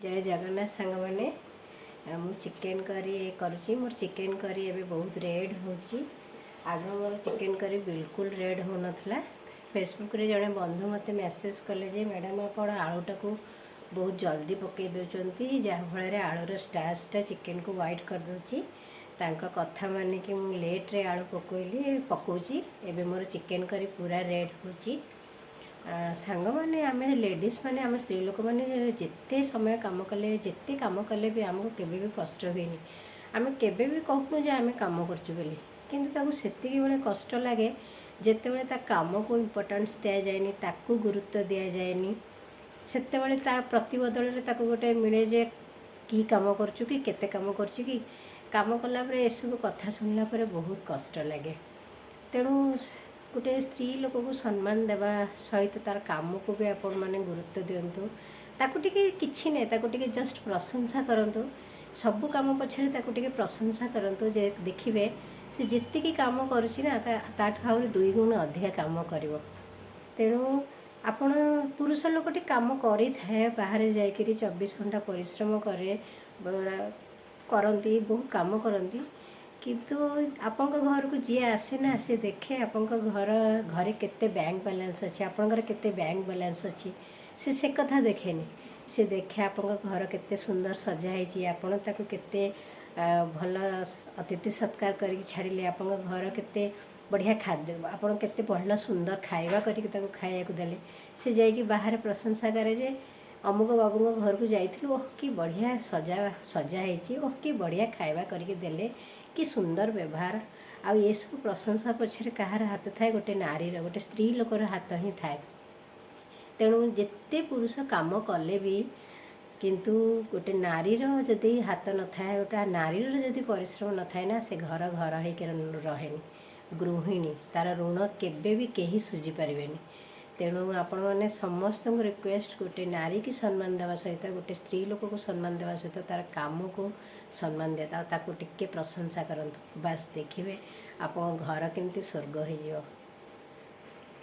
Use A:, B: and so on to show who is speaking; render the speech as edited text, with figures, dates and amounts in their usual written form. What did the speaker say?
A: ଜୟ ଜଗନ୍ନାଥ ସାଙ୍ଗମାନେ। ମୁଁ ଚିକେନ୍ କରି କରୁଛି। ମୋର ଚିକେନ୍ କରି ଏବେ ବହୁତ ରେଡ଼୍ ହେଉଛି। ଆଗ ମୋର ଚିକେନ୍ କରି ବିଲକୁଲ ରେଡ଼୍ ହେଉନଥିଲା। ଫେସବୁକ୍ରେ ଜଣେ ବନ୍ଧୁ ମୋତେ ମେସେଜ୍ କଲେ ଯେ ମ୍ୟାଡ଼ାମ୍, ଆପଣ ଆଳୁଟାକୁ ବହୁତ ଜଲ୍ଦି ପକାଇ ଦେଉଛନ୍ତି, ଯାହାଫଳରେ ଆଳୁର ଷ୍ଟାର୍ଚଟା ଚିକେନ୍କୁ ହ୍ୱାଇଟ୍ କରିଦେଉଛି। ତାଙ୍କ କଥା ମାନିକି ମୁଁ ଲେଟ୍ରେ ଆଳୁ ପକାଇଲି, ପକାଉଛି। ଏବେ ମୋର ଚିକେନ୍ କରି ପୁରା ରେଡ଼୍ ହେଉଛି। ସାଙ୍ଗମାନେ, ଆମେ ଲେଡ଼ିଜ୍ ମାନେ, ଆମେ ସ୍ତ୍ରୀ ଲୋକମାନେ ଯେତେ ସମୟ କାମ କଲେ, ଯେତେ କାମ କଲେ ବି ଆମକୁ କେବେ ବି କଷ୍ଟ ହୁଏନି। ଆମେ କେବେ ବି କହୁନୁ ଯେ ଆମେ କାମ କରୁଛୁ ବୋଲି। କିନ୍ତୁ ତାକୁ ସେତିକି ବେଳେ କଷ୍ଟ ଲାଗେ, ଯେତେବେଳେ ତା କାମକୁ ଇମ୍ପୋର୍ଟାନ୍ସ ଦିଆଯାଏନି, ତାକୁ ଗୁରୁତ୍ୱ ଦିଆଯାଏନି। ସେତେବେଳେ ତା ପ୍ରତିବଦଳରେ ତାକୁ ଗୋଟେ ମିଳେ ଯେ କି କାମ କରୁଛୁ କି, କେତେ କାମ କରୁଛୁ କି? କାମ କଲା ପରେ ଏସବୁ କଥା ଶୁଣିଲା ପରେ ବହୁତ କଷ୍ଟ ଲାଗେ। ତେଣୁ ଗୋଟେ ସ୍ତ୍ରୀ ଲୋକକୁ ସମ୍ମାନ ଦେବା ସହିତ ତାର କାମକୁ ବି ଆପଣମାନେ ଗୁରୁତ୍ୱ ଦିଅନ୍ତୁ। ତାକୁ ଟିକେ, କିଛି ନାହିଁ, ତାକୁ ଟିକେ ଜଷ୍ଟ ପ୍ରଶଂସା କରନ୍ତୁ। ସବୁ କାମ ପଛରେ ତାକୁ ଟିକେ ପ୍ରଶଂସା କରନ୍ତୁ ଯେ ଦେଖିବେ, ସେ ଯେତିକି କାମ କରୁଛି ନା, ତାଠୁ ଆହୁରି ଦୁଇ ଗୁଣ ଅଧିକା କାମ କରିବ। ତେଣୁ ଆପଣ ପୁରୁଷ ଲୋକଟି କାମ କରିଥାଏ, ବାହାରେ ଯାଇକରି 24 ଘଣ୍ଟା ପରିଶ୍ରମ କରେ, କରନ୍ତି, ବହୁତ କାମ କରନ୍ତି। କିନ୍ତୁ ଆପଣଙ୍କ ଘରକୁ ଯିଏ ଆସେ ନା, ସେ ଦେଖେ ଆପଣଙ୍କ ଘରେ କେତେ ବ୍ୟାଙ୍କ ବାଲାନ୍ସ ଅଛି, ଆପଣଙ୍କର କେତେ ବ୍ୟାଙ୍କ ବାଲାନ୍ସ ଅଛି। ସେ ସେ କଥା ଦେଖେନି। ସେ ଦେଖେ ଆପଣଙ୍କ ଘର କେତେ ସୁନ୍ଦର ସଜା ହେଇଛି, ଆପଣ ତାକୁ କେତେ ଭଲ ଅତିଥି ସତ୍କାର କରିକି ଛାଡ଼ିଲେ, ଆପଣଙ୍କ ଘର କେତେ ବଢ଼ିଆ ଖାଦ୍ୟ, ଆପଣ କେତେ ଭଲ ସୁନ୍ଦର ଖାଇବା କରିକି ତାକୁ ଖାଇବାକୁ ଦେଲେ। ସେ ଯାଇକି ବାହାରେ ପ୍ରଶଂସା କରେ ଯେ ଅମୁକ ବାବୁଙ୍କ ଘରକୁ ଯାଇଥିଲୁ, ଓହ କି ବଢ଼ିଆ ସଜା ସଜା ହେଇଛି, ଓହ କି ବଢ଼ିଆ ଖାଇବା କରିକି ଦେଲେ, କି ସୁନ୍ଦର ବ୍ୟବହାର। ଆଉ ଏସବୁ ପ୍ରଶଂସା ପଛରେ କାହାର ହାତ ଥାଏ? ଗୋଟେ ନାରୀର, ଗୋଟେ ସ୍ତ୍ରୀ ଲୋକର ହାତ ହିଁ ଥାଏ। ତେଣୁ ଯେତେ ପୁରୁଷ କାମ କଲେ ବି କିନ୍ତୁ ଗୋଟେ ନାରୀର ଯଦି ହାତ ନଥାଏ, ଗୋଟେ ନାରୀର ଯଦି ପରିଶ୍ରମ ନଥାଏ ନା, ସେ ଘର ଘର ହେଇକି ରହେନି। ଗୃହିଣୀ, ତାର ଋଣ କେବେ ବି କେହି ଶୁଝି ପାରିବେନି। ତେଣୁ ଆପଣମାନେ ସମସ୍ତଙ୍କୁ ରିକ୍ୱେଷ୍ଟ, ଗୋଟେ ନାରୀକି ସମ୍ମାନ ଦେବା ସହିତ, ଗୋଟେ ସ୍ତ୍ରୀ ଲୋକକୁ ସମ୍ମାନ ଦେବା ସହିତ ତାର କାମକୁ ସମ୍ମାନ ଦିଅ ଆଉ ତାକୁ ଟିକେ ପ୍ରଶଂସା କରନ୍ତୁ। ବାସ୍, ଦେଖିବେ ଆପଣଙ୍କ ଘର କେମିତି ସ୍ୱର୍ଗ ହେଇଯିବ।